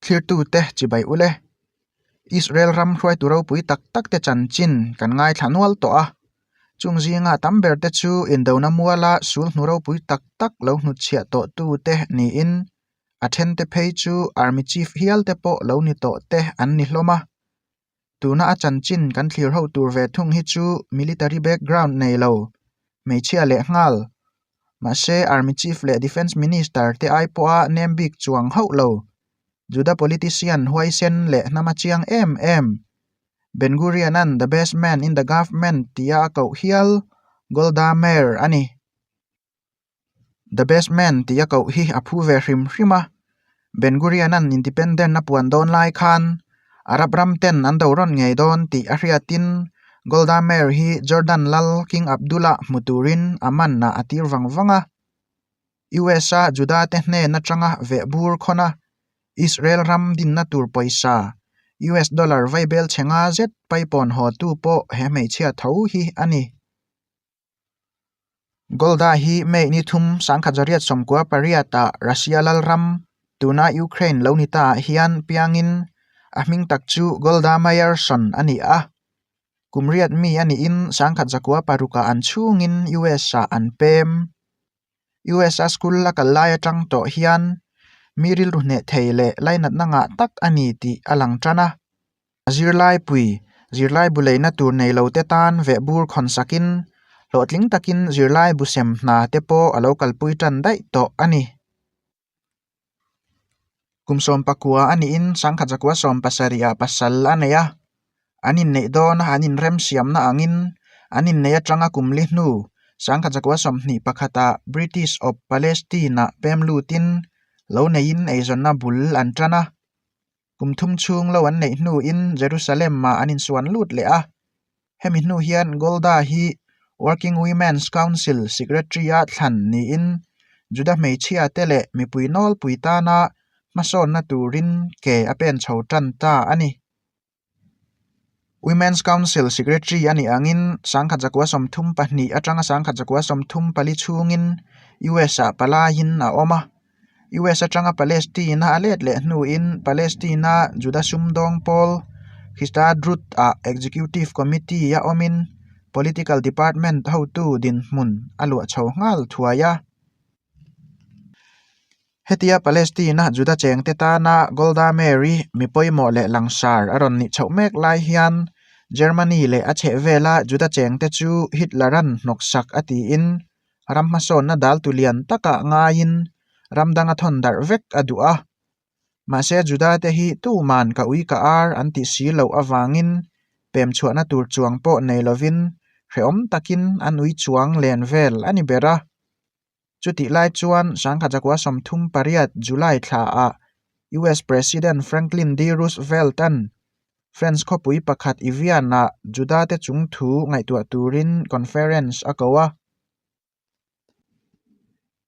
Thlirtute chibai ule. Israel ram hruaitu ropui tak tak te chanchin kan ngaithla nual tawh a. Chung zinga tam ber te chu indona muala sul hnu ropui tak tak lo hnutchhiah tawh tu te niin a then te phei chu Army Chief hial te pawh lo ni tawh te an ni hlawm a. Tuna a chanchin kan thlir ho tur ve thung hi chu military background nei lo, hmeichhia leh nghal. Mahse Army Chief leh Defence Minister te ai pawha nem bik chuang hauh lo. Juda politician huaisen leh hnama chiang em em. Ben Gurion-a'n the best man in the government tia a koh hial Golda Meir a ni. The best man tih a koh hi a phu ve hrim hrim a, Ben Gurion-a'n independent a puan dawn lai khan Arab ram ten an do rawn ngei dawn tih a hriatin Golda Meir hi Jordan lal King Abdullah hmu turin a manah a tir vang vang a. US-a Juda te hnen atanga vehbur khawn a, Israel ram dinna tur pawisa US dollar vaibel chhe nga zet paipawn haw tu pawh he hmeichhia tho hi a ni. Golda hi May ni thum sangkhat zariat sawmkua pariatah Russia lalram tuna Ukraine lo ni taah hian piangin a hming tak chu Golda Meyerson a ni a. Kum riat mi a niin sangkhat zakua parukah an chhungin US-ah an pem. US-a school a kal lai atang tawh hian mi rilru hneh thei leh lainatna ngah tak a ni tih a lang tan a. A zirlaipui, zirlai bu leina tur nei lo te tan vehbur khawn sakin hlawhtling takin zirlai bu sem hna te pawh a lo kalpui tan daih tawh a ni. Kum sawmpakua a niin sangkhat zakua sawmpasarihah pasal a nei a, an inneih dawna an inremsiamna angin an inneih atanga kum li hnu sangkhat zakua sawmhnih pakhatah British of Palestine-ah pem lutin lo neiin eizawnna bul an tan a. Kum thum chhung lo an neih hnuin Jerusalem-ah an insuan lut leh a. Hemi hnu hian Golda hi Working Women's Council Secretary-a thlan niin Juda hmeichhia te leh mipui nawlpui tana hmasawnna turin ke a pen chho tan ta a ni. Women's Council Secretary a nih angin sangkhat zakua 32 atanga sangkhat zakua 34 chhungin US-ah palaiin a awm a. US atanga Palestine-a a let leh hnuin Palestine-a Juda sumdawng pawl Histadrut-ah Executive Committee-a awmin Political Department hotu dinhmun a luah chho nghal thuai a. Hetia Palestine-a Juda chengte tana Golda Meir-i mi pawimawh leh langsar a rawn nih chhoh mek lai hian Germany leh a chhehvela Juda chengte chu Hitler-a'n hnawksak a tiin ram hmasawnna dal tu lian takah ngaiin ram danga thawn darh vek a duh a. Mahse Juda te hi tuman ka ui ka ar an tih si loh avangin pem chhuahna tur chuang pawh nei lovin hrehawm takin an ui chuang len vel a ni ber a. Chutih lai chuan sangkhat zakua 38 July thlaah US President Franklin D. Roosevelt-a'n France khawpui pakhat Evian-ah Juda-te chung thu ngaihtuah turin conference a ko a.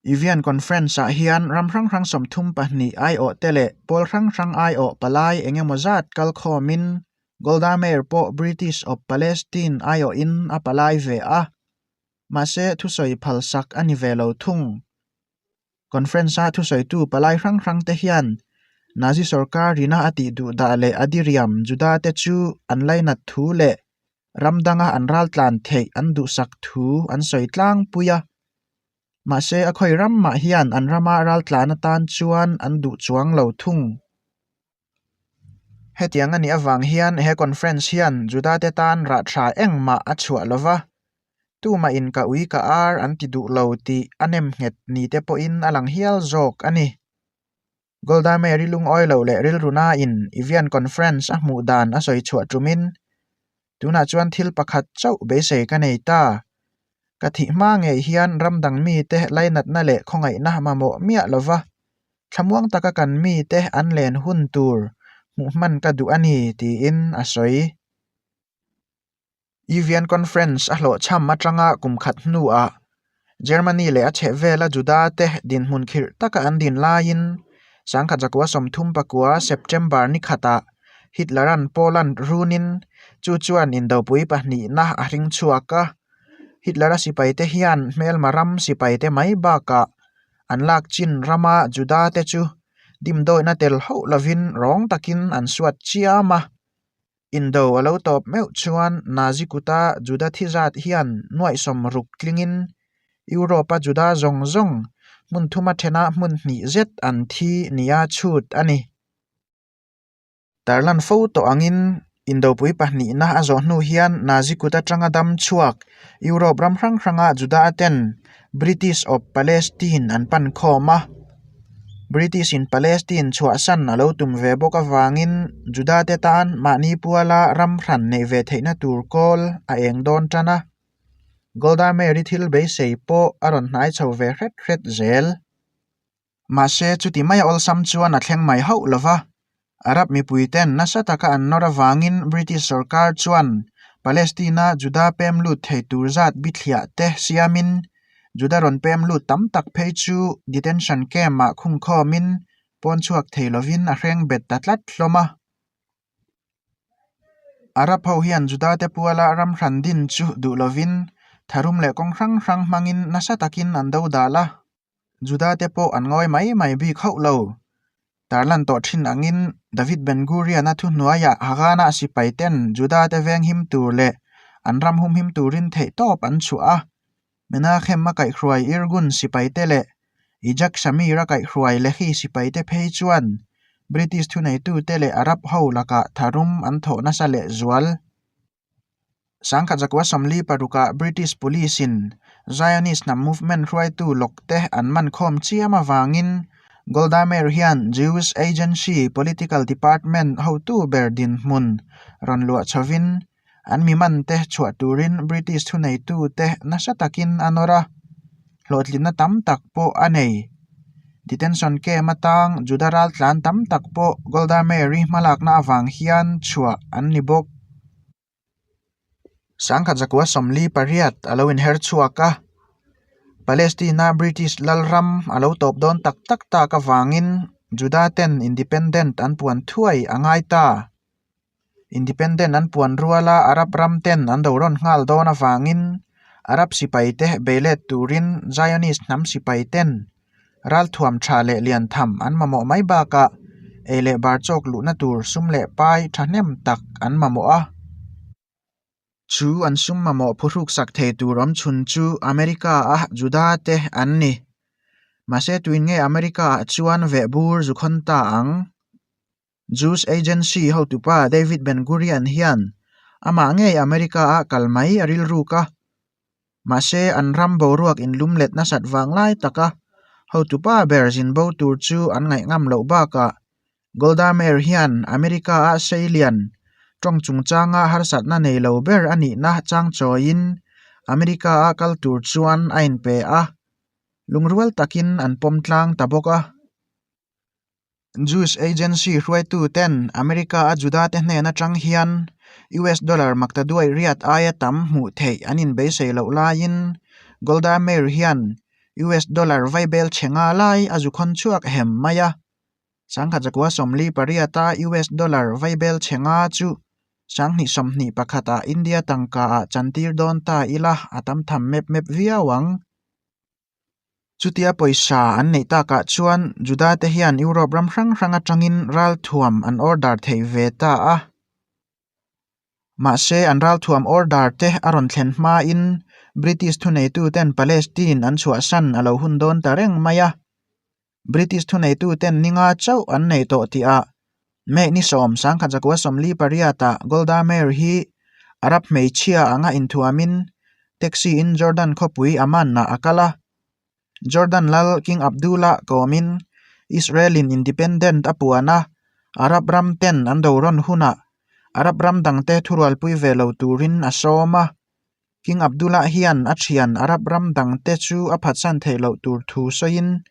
Evian conference-ah hian ram hrang hrang 32 aiawhte leh pawl hrang hrang aiawh palai eng emaw zat kal khawmin Golda Meir pawh British of Palestine aiawhin a palai ve a. Mahse thusawi phalsak a ni ve lo thung. Conference-a thusawitu palai hrang hrang te hian Nazi sorkar rina a tih duh dah leh a diriam Juda te chu an lainat thu leh ram danga an raltlan theih an duhsak thu an sawi tlangpui a. Mahse a khawi ram mah hian an rama raltlan atan chuan an duh chuang lo thung. Hetiang a nih avang hian he conference hian Juda-te tan rah tha engmah a chhuah lo va, tumah in ka ui ka ar an ti duh lo tih a nem nghet ni te pawhin a lang hial zawk a ni. Golda Meir i lungawi loh leh rilru nain Evian conference a hmuh dan a sawi chhuah tumin, Tunah chuan thil pakhat chauh beisei ka nei ta. Ka thih hma ngei hian ram dang mite lainatna leh khawngaihna mamawh miah lo va, thlamuang taka kan mite an len hun tur hmuh hman ka duh a ni, tiin a sawi. Evian Conference a hlawhchham atanga kum khat hnuah Germany leh a chhehvela Juda te dinhmun khirh taka an din laiin sangkhat zakua 39 September ni khatah Hitler-a'n Poland runin chu chuan indopui pahnihna a hring chhuak a. Hitler-a sipaite hian hmelma ram sipaite mai bakah an lak chin rama Juda te chu Dimdawina tel hauh lovin rawng takin an suat chiam a. Indo a lo tawp meuh chuan Nazi kuta Juda thi zat hian nuaihsawm ruk tlingin Europe-a Juda zawng zawng hmun thuma thena hmun hnih zet an thi nia chhut a ni. Tarlan fo tawh angin Indopui pahnihna a zawh hnu hian Nazi kut atanga dam chhuak Europe ram hrang hranga Juda ten British of Palestine an pan khawm a. British in Palestine chhuahsan a lo tum ve bawk avangin Juda te tan mahni puala ram hran neih ve theihna tur kawl a eng dawn tan a. Golda Meir-i thil beisei pawh a rawn hnai chho ve hret hret zel. Mahse, chuti maia awlsam chuan a thleng mai hauh lo va. Arab mipuiten nasa taka an nawr avangin British sorkar chuan Palestina Juda pem lut thei tur zat bithliah te siamin Juda rawn pem lut tam tak phei chu detention camp-ah khungkhawmin pawn chhuak thei lovin a hreng bet ta tlat hlawm a. Arab ho hian Judate puala ram hran din chu duh lovin tharum leh kawng hrang hrang hmangin nasa takin an do dal a. Judate pawh an ngawi mai mai bik hauh lo. Tarlan tawh thin angin David Ben Gurion-a thuhnuaiah Haganah sipai ten Judate venghim tur leh an ram humhim turin theihtawp an chhuah a. Menachem a kaihhruai Irgun sipaite leh Yitzhak Shamir a kaihhruai Lehi sipaite phei chuan British thuneitute leh Arab ho lakah tharum an thawh nasa lehzual. Sangkhat zakua sawmli parukah British Police-in Zionist hnam movement hruaitu lawkte an man khawm chiam avangin Golda Meir hian Jewish Agency Political Department hotu ber dinhmun rawn luah chhovin an mi mante chhuah turin British thuneitute nasa takin a nawr a, hlawhtlinna tam tak pawh a nei. Detention camp atang Juda raltlan tam tak pawh Golda Meir-i hmalakna avang hian chhuah an ni bawk. Sangkhat zakua sawmli pariat a lo inher chhuak a, Palestina British lalram a lo tawp dawn tak tak tak avangin Juda ten independent an puan thuai a ngai ta. Independent an puan ruala Arab ram ten an do rawn nghal dawn avangin Arab sipai te beilet turin Zionist hnam sipai ten Ralthuam tha leh lian tham an mamawh mai bakah ei leh bar chawk luhna tur sum leh pai thahnem tak an mamawh a. Chu an sum mamawh phuhruk sak thei tur awm chhun chu America-a Juda te an ni. Mahse tuin nge America-ah chuan veh bur zu khawn ta ang? Jews Agency hotupa David Ben Gurion hian amah ngei America-ah kal mai a rilruk a. Mahse, an ram boruak inlum let nasat vang lai taka hotupa ber zin bo tur chu an ngaih ngam loh bakah Golda Meir hian America-a seilian tawng chungchanga harsatna nei lo ber a nihna chang chawiin America-a kal tur chuan a inpe a, lungrual takin an pawm tlang ta bawk a. Jewish Agency hruaitu ten America a Juda te hnen atang hian US dollar maktaduai riat aia tam hmuh theih an inbeisei loh laiin Golda Meir hian US dollar vaibel chhe nga lai a zu khawn chhuak hem mai a. Sangkhat zakua sawmli pariata US dollar vaibel chhe nga chu sanghnih sawmhnih pakhatah India tangka ah chantir dawn ta ila a tam tham mep mep viau ang. Chutia pawisa an neih takah chuan Juda te hian Europe ram hrang hrang atangin ralthuam an order thei ve ta a. Mahse an ralthuam order te a rawn thlen hmain British thuneituten Palestine an chhuahsan a lo hun dawn ta reng mai a. British thuneituten ninga chauh an nei tawh tihah May ni sawm sangkhat zakua sawmli pariatah Golda Meir hi Arab hmeichhia anga inthuamin taxi in Jordan khawpui Amman-ah a kal a. Jordan lal King Abdullah kawmin Israel-in independent a puan a, Arab ram ten an do rawn hunah Arab ram dangte thurualpui ve lo turin a sawm a. King Abdullah hian a thian Arab ram dangte chu a phatsan theih loh tur thu sawiin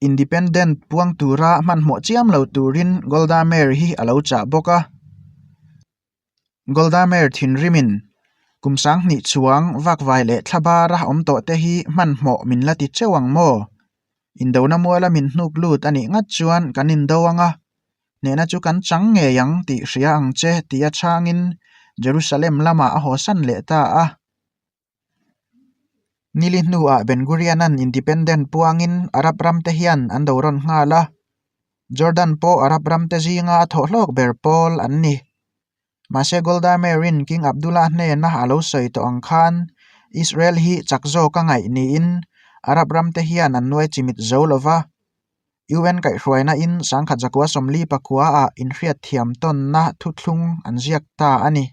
Independent puang tura hmanhmawh chiam lo turin Golda Meir hi a lo chah bawk a. Golda Meir thinrimin kum sanghnih chuang vakvai leh thlabara awm tawh te hi hmanhmawh min la ti cheu ang maw? Indona muala min hnuk lut a nih ngat chuan kan indo ang a, hnehna chu kan chang ngei ang tih hria ang che tia chhangin Jerusalem lamah a hawsan leh ta a. Nili hnuah Ben Gurion-a'n independent puangin Arab ramte hian an do rawn nghal a. Jordan pawh Arab ramte zinga a thawh hlawk ber pawl an ni. Mahse Golda Meir-in King Abdullah hnena a lo sawi tawh ang khan Israel hi chak zawk a ngaih niin Arab ramte hian an nuai chimit zo lo va. UN kaihhruaina in sangkhat zakua 40 pakua ah inhriatthiam tawnna thuthlung an ziak ta a ni.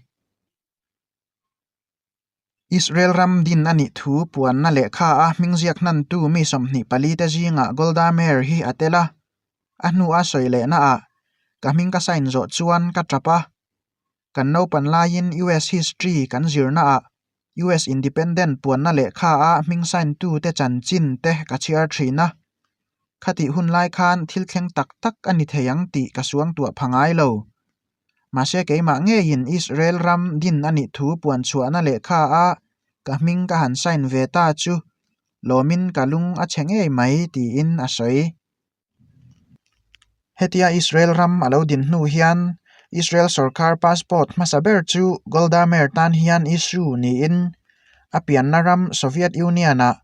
Israel ram din a nih thu puanna lehkha a hming ziak hnantu mi 24 te zingah Golda Meir hi a tel a, a hnu a sawi lehna ah, Ka hming ka sign zawh chuan ka tap a. Kan naupan laiin US history kan zirna ah US independent puanna lehkha a hming sign tu te chanchin te ka chhiar thin a. Khatih hun lai khan thil thleng tak tak a ni thei ang tih ka suangtuah pha ngai lo. Mahse keimah ngeiin Israel ram din a nih thu puan chhuahna lehkha a ka hming ka han sign ve ta chu lawmin ka lung a chhe ngei mai tiin a sawi. Hetia Israel ram a lo din hnu hian Israel sorkar passport hmasa ber chu Golda Meir tan hian issue niin a pianna ram Soviet Union-ah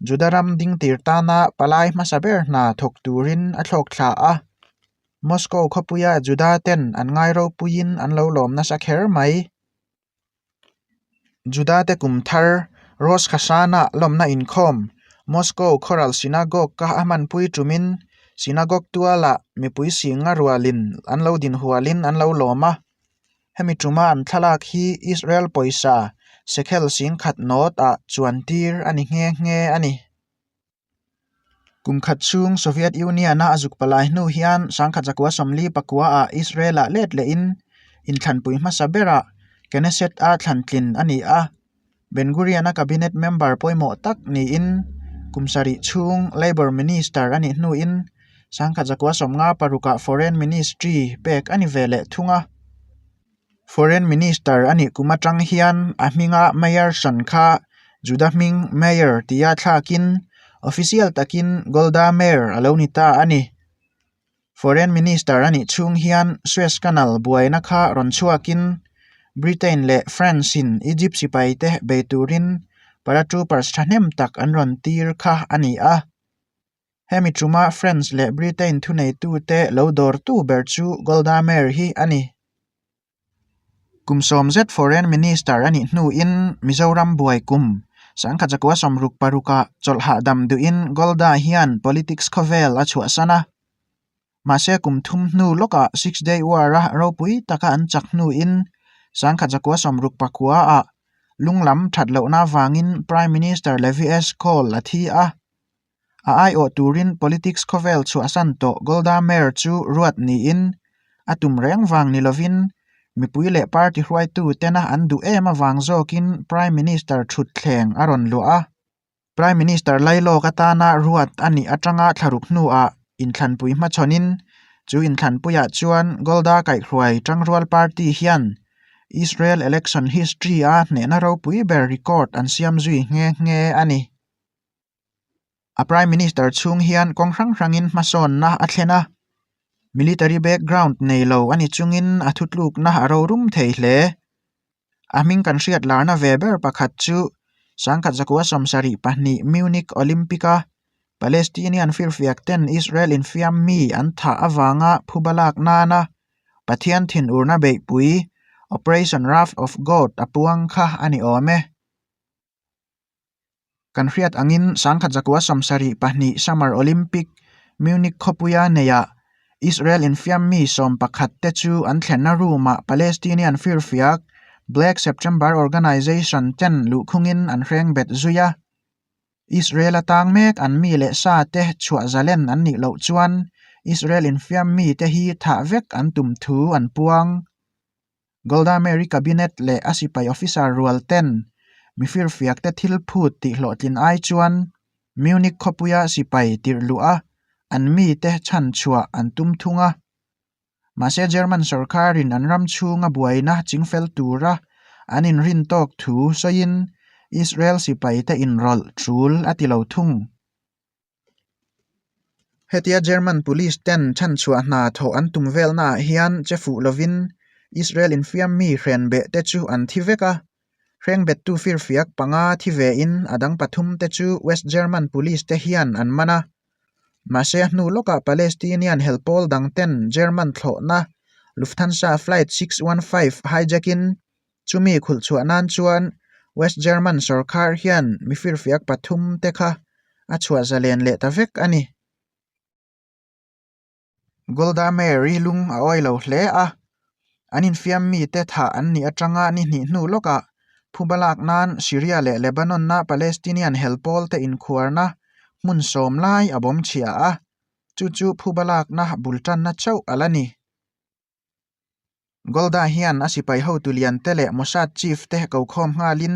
Juda ram dingtir tana palai hmasa ber hna thawk turin a thlawk thla a. Moscow khawpuia Juda ten an ngai ropuiin an lo lawm nasa kher mai. Juda te kum thar Rosh Hashanah lawmna inkhawm Moscow khawral synagogue ka a hmanpui tumin synagogue tualah mipui singa rualin an lo din hualin an lo lawm a. Hemi tuma an thlalak hi Israel pawisa shekel singkhat nawt ah chuan tir a ni nghe nghe a ni. Kum khat chhung Soviet Union-a a zuk palai hnu hian sangkhat zakua 44 ah Israel-ah let lehin inthlanpui hmasa berah Knesset-a thlantlin a ni a. Ben Gurion-a cabinet member pawimawh tak niin kum sarih chhung Labour Minister a nih hnuin sangkhat zakua 56 ah Foreign Ministry pek a ni ve leh thung a. Foreign Minister a nih kum atang hian a hminga Meyerson kha Juda hming Meyer tia thlakin official takin Golda Meir a lo ni ta a ni. Foreign Minister a nih chhung hian Suez Canal buaina kha rawn chhuakin Britain leh France-in Egypt sipaite bei turin paratroopers thahnem tak an rawn tir kha a ni a. Hemi tuma France leh Britain thuneitute lo dawrtu ber chu Golda Meir hi a ni. Kum sawm zet Foreign Minister a nih hnuin Mizoram buai kum sangkhat zakua 66 ah chawlh hahdam duhin Golda hian politics khawvel a chhuahsan a. Mahse kum thum hnu lawkah Six Day War-a ropui taka an chak hnuin sangkhat zakua 69 ah lunglam that lohna avangin Prime Minister Levi Eshkol a thi a. A aiawh turin politics khawvel chhuahsan tawh Golda Meir chu ruat niin a tum reng vang ni lovin mipui leh party hruaitu tena an duh em avang zawkin Prime Minister thutthleng a rawn luah a. Prime Minister lailawk atana ruat a nih atanga thlaruk hnuah inthlanpui hmachhawnin chu inthlanpuiah chuan Golda kaihhruai tangrual party hian Israel election history-a hnehna ropui ber record an siam zui nghe nghe a ni. A Prime Minister chhung hian kawng hrang hrangin hmasawnna a thlen a, military background nei lo a ni chungin a thutlukna a rorum thei hle. A hming kan hriat larna ve ber pakhat chu sangkhat zakua 72 Munich Olympic-a Palestinian firfiak ten Israel infiam mi an thah avanga phuba lak nana Pathian thinurna beihpui Operation Wrath of God a puang kha a ni awm e. Kan hriat angin sangkhat zakua 72 Summer Olympic Munich khawpuia neiah Israel infiam mi 11 te chu an thlenna room-ah Palestinian firfiak Black September Organization ten luhkhungin an hreng bet zui a. Israel atang mek an mi leh sa te chhuah zalen an nih loh chuan Israel infiam mi te hi thah vek an tum thu an puang. Golda Meir-i cabinet leh a sipai officer rual ten mi firfiak te thil phut tih hlawhtlin ai chuan Munich khawpuia sipai tirh luh a an mite chhan chhuah an tum thung a. Mahse German sorkarin an ram chhunga buaina chingfel tura an inrin tawk thu sawiin Israel sipai te inrawlh tul a ti lo thung. Hetia German police ten chhanchhuah hna thawh an tum velnaah hian che fuh lovin Israel infiam mi hrenbeh te chu an thi vek a. Hrengbettu firfiak panga thi vein a dang pathum te chu West German police te hian an man a. Mahse a hnu lawkah Palestinian hel pawl dang ten German thlawhna Lufthansa Flight 615 hijack-in chumi khulh chhuah nan chuan West German sawrkhar hian mifirfiak pathum te kha a chhuah zalen leh ta vek a ni. Golda Meir-i lung a awi lo hle a, an infiam mite thah an nih atanga ni hnih hnu lawkah phuba lak nan Syria leh Lebanon-a Palestinian hel pawlte inkhuarna hmun sawm lai a bawm chhia a, chu chu phuba lakna bul tanna chauh a la ni. Golda hian a sipai hotu liante leh Mossad chief te kokhawm nghalin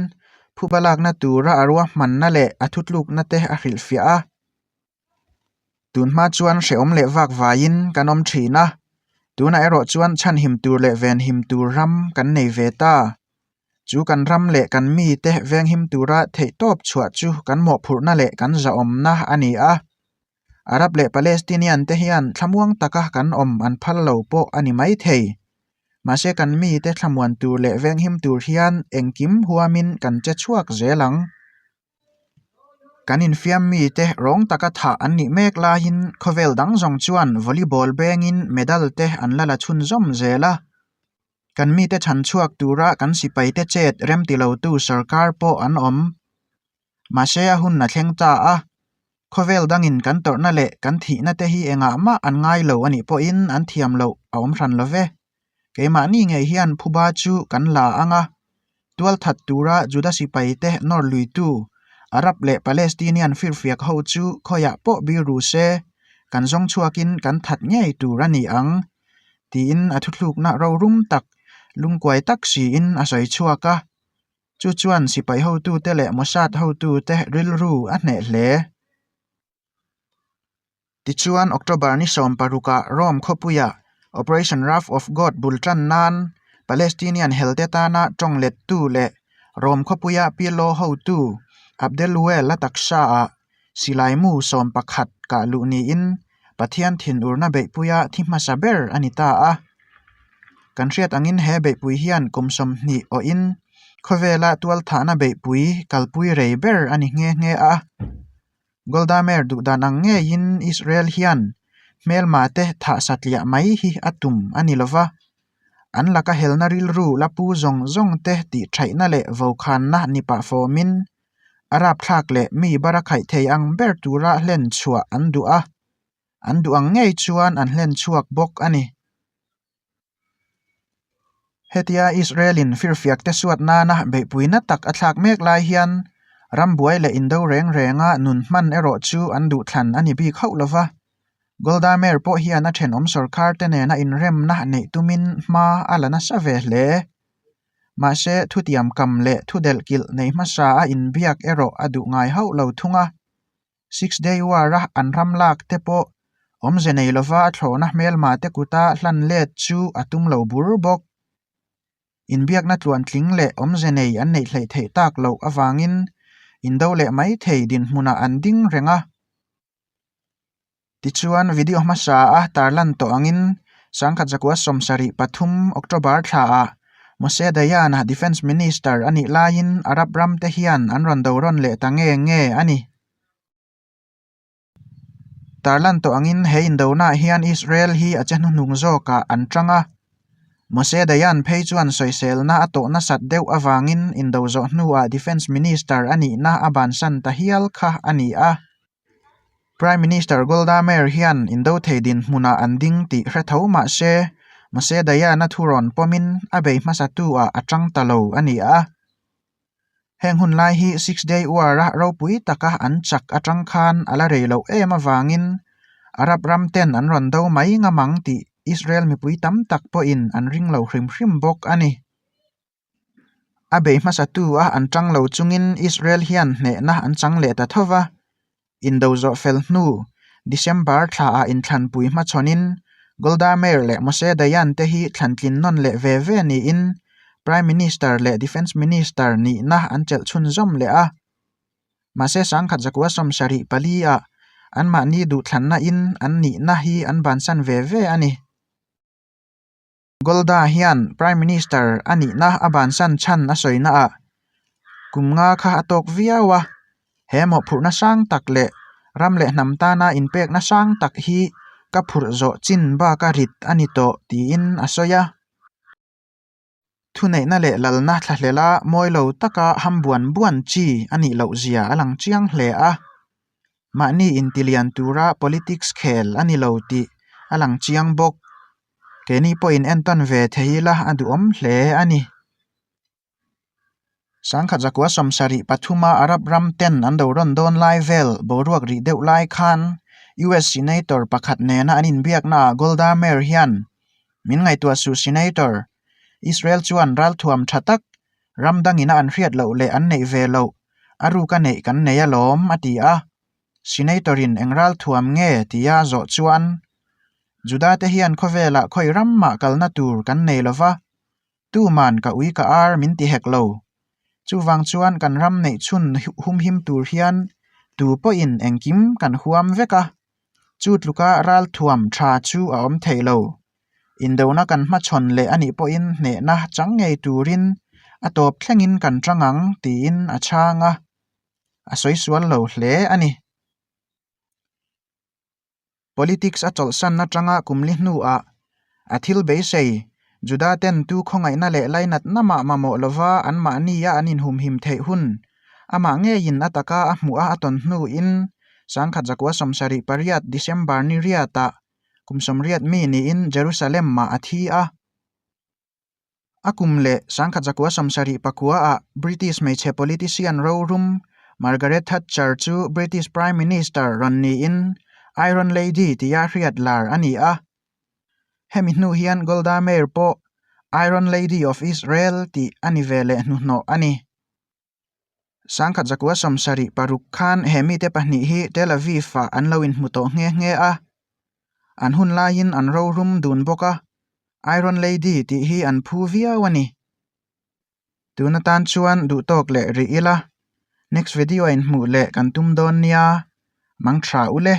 phuba lakna tura a ruahmanna leh a thutlukna te a hrilhfiah a. Tun hma chuan hrehawm leh vak vaiin kan awm thin a, tunah erawh chuan chhanhim tur leh venhim tur ram kan nei ve ta. Chu kan ram leh kan mite venghim tura theihtawp chhuah chu kan mawhphurhna leh kan zahawmna a ni a. Arab leh Palestinian te hian thlamuang taka kan awm an phal lo pawh a ni mai thei. Mahse kan mite thlamuan tur leh venghim tur hian engkim huamin kan che chhuak zel ang. Kan infiam mite rawng taka thah an nih mek laiin khawvel dang zawng chuan volleyball bengin medal te an la la chhunzawm zel a. Kan mite chhan chhuak tura kan sipaite chet remti lotu sorkar pawh an awm. Mahse a hun a thleng ta a, khawvel dangin kan tawrhna leh kan thihna te hi engah mah an ngai lo a nih pawhin an thiam loh a awm hran lo ve. Keimahni ngei hian phuba chu kan la ang a, tualthat tura Juda sipaite nawr luitu Arab leh Palestinian firfiak ho chu khawiah pawh biru se, kan zawng chhuakin kan that ngei tur a ni ang, tiin a thuthlukna rorum tak, lungkuai tak siin a sawi chhuak a. Chu chuan sipai hotute leh Mossad hotute rilru a hneh hle. Tichuan, October ni sawmparukah Rome khawpuia Operation Wrath of God bul tan nan Palestinian helte tana tawng lettu leh Rome khawpuia PLO hotu Abdelwel a taksaah silaimu sawmpakhat kah luh niin Pathian thinurna beihpuia thi hmasa ber a ni ta a. Kan hriat angin he beihpui hian kum 20 awhin khawvela tualthahna beihpui kalpui rei ber a ni nghe nghe a. Golda Meir duh dan ang ngeiin Israel hian hmelma te thah satliah mai hi a tum a ni lova, an laka helna rilru la pu zawng zawng te tihṭhaihna leh vokhanna ni pah fawmin a rapthlak leh mi bara khaih thei ang ber tura hlen chhuah an duh a, an duh ang ngei chuan an hlen chhuak bawk a ni. Hetia Israel-in firfiakte suat nana beihpuina tak a thlak mek lai hian rambuai leh indo reng renga nun hman erawh chu an duhthlan a ni bik hauh lo va. Golda Meir pawh hian a thenawm sawrkhar te nena inremna neih tumin hma a la nasa ve hle. Mahse, thutiam kam leh thudelhkilh nei hmasa a inbiak erawh a duh ngai hauh lo thung a. Six Day War-a an ram lak te pawh awmze nei lova a thlawhna hmelma te kuta hlan let chu a tum lo bur bawk. Inbiakna tluantling leh awmze nei an neih hleih theih tak loh avangin indo leh mai thei dinhmunah an ding reng a. Tichuan, video hmasa a tarlan tawh angin sangkhat zakua 73 October thlaah Moshe Dayan-a Defence Minister a nih laiin Arab ram te hian an rawn do rawn leh ta nge nge a ni. Tarlan tawh angin he indonaah hian Israel hi a che hnuhnung zawkah an tang a. Moshe Dayan phei chuan sawiselna a tawh nasat deuh avangin indo zawh hnuah Defence Minister a nihna a bansan ta hial kha a ni a. Prime Minister Golda Meir hian indo thei dinhmunah an ding tih hre tho mah se, Moshe Dayan-a thu rawn pawmin a bei hmasatu-ah a tang ta lo a ni a. Heng hun lai hi Six Day War-a ropui taka an chak atang khan a la rei loh em avangin Arab ram ten an rawn do mai ngam ang tih Israel mipui tam tak pawhin an ring lo hrim hrim bawk a ni. A bei hmasatu a an tang lo chungin Israel hian hnehna an chang leh ta tho va. Indo zawh fel hnu December thlaah inthlanpui hmachhawnin Golda Meir leh Moshe Dayan te hi thlantlin nawn leh ve ve niin Prime Minister leh Defence Minister nihna an chelh chhunzawm leh a. Mahse sangkhat zakua 74 ah anmahni duhthlanna in an nihna hi an bansan ve ve a ni. Golda hian Prime Minister a nihna a bansan chhan a sawi naah kum nga kha a tawk viau a, he mawhphurhna sang tak leh Ram leh hnam tana inpekna sang tak hi ka phurh zawh chin baka rit a ni tawh tiin a sawi a. Thuneihna leh lalna thlahlela mawi lo taka ham buan buan chi a nih loh zia a lang chiang hle a. Mahni intilian tura politics khel a ni lo tih a lang chiang bawk. Keini pawhin entawn ve thei ila a duhawm hle a ni. Sangkhat zakua sawmsarih pathuma Arab ram ten an do rawn dawn lai vel boruak rih deuh lai khan US Senator pakhat nena an inbiaknaah Golda Meir hian, Min ngaihtuah suh Senator, Israel chuan ralthuam tha tak ram dangina an hriat loh leh an neih ve loh a ruka neih kan nei alawm, a ti a. Senator-in eng ralthuam nge tia a zawh chuan, Juda te hian khawvelah khawi ram mah kalna tur kan nei lova, Tuman ka ui ka ar min ti hek lo. Chuvang chuan kan ram neih chhun humhim tur hian tu pawhin engkim kan huam vek a, chu tluka ralthuam tha chu a awm thei lo. Indona kan hmachhawn leh a nih pawhin hnehna chang ngei turin a tawp thlengin kan tang ang tiin a chhang a, a sawi sual lo hle a ni. Politics a chawlhsan atanga kum li hnuah a thil beisei, Juda ten tu khawngaihna leh lainatna mah mamawh lova anmahnia an inhumhim theih hun, amah ngeiin a taka a hmuh a a tawn hnuin sangkhat zakua 78 December ni riatah kum 80 mi niin Jerusalem-ah a thi a. A kum leh sangkhat zakua 79 ah British hmeichhe politician rorum Margaret Thatcher chu British Prime Minister rawn niin Iron Lady tia hriat lar a ni a. Hemi hnu hian Golda Meir pawh Iron Lady of Israel tih a ni ve leh hnuhnawh a ni. Sangkhat zakua 76 khan he mite pahnih hi Tel Aviv-ah an lo inhmu tawh nghe nghe a. An hun laiin an rorum dun bawk a, Iron Lady tih hi an phu viau a ni. Tun atan chuan duhtawk leh rih ila, next video-a inhmuh leh kan tum dawn nia, mang tha u le.